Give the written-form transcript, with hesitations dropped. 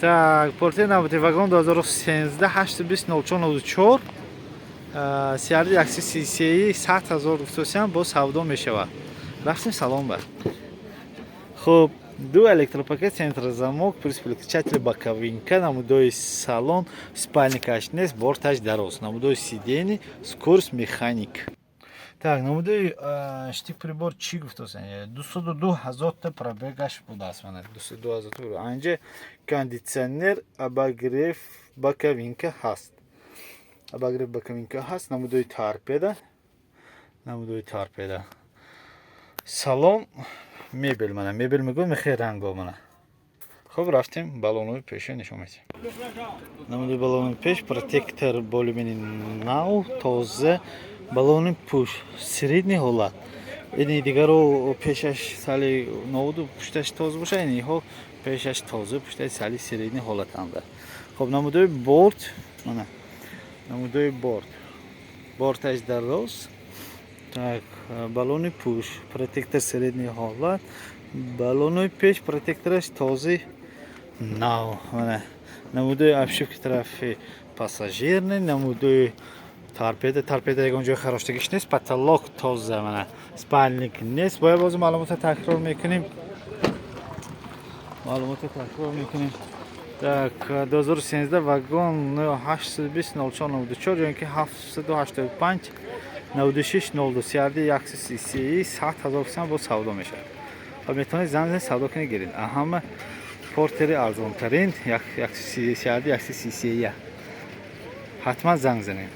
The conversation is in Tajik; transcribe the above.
Так, Портер навбати вагон 2013, 820 04 94, CRD 133, 100 000 гуфтосиам, бо савдо мешавад. Рафтем салон ба. Хуб, ду электропакет, центрозамок, плюс переключатель, боковинка, намудои салон, спальникаш нест, борташ дароз, намудои сиденье, скорость, механик. Так, намудои штик прибор чӣ гуфтосан? 202 000-та пробегаш будааст, мана, 202 000. Анҷа кондитсионер, обогрев, боковинка ҳаст, обогрев, боковинка ҳаст, намудои торпеда, намудои торпеда, салон, мебел, мана, мебел мегӯям, мехе ранго, мана. Хуб, рафтем, балонои пеша нишон медиҳем. Намудои балонои пеш, протектор более-менее нав, тоза, балони пуш средний ҳолат. Ини дигаро пешаш сали навуду пушташ тоза боша, иниҳо пешаш тоза, пушташ сали средний ҳолатанда. Хоб, намудои борт, мана, намудои борт, борташ дароз. Так, балони пуш протектор средний ҳолат, балонои пеш протектораш тозаи нав, мана, намудои обшивки тарафи пассажирный, намудои торпеда. Торпеда ягон ҷои хароштагиш нест, потолок тоза, мана, спальник нест. Бояд бозу маълумотро такрор мекунем, маълумотро такрор мекунем. Так, 2013 вагон, 820 04 94 ё ин ки 785 96 02, CRD 133, 100 000 сам, бо савдо мешавад ва метавонед занг занед, савдо кунед, гиред. Ҳама Портери арзонтарин CRD 133, ҳатман занг занед.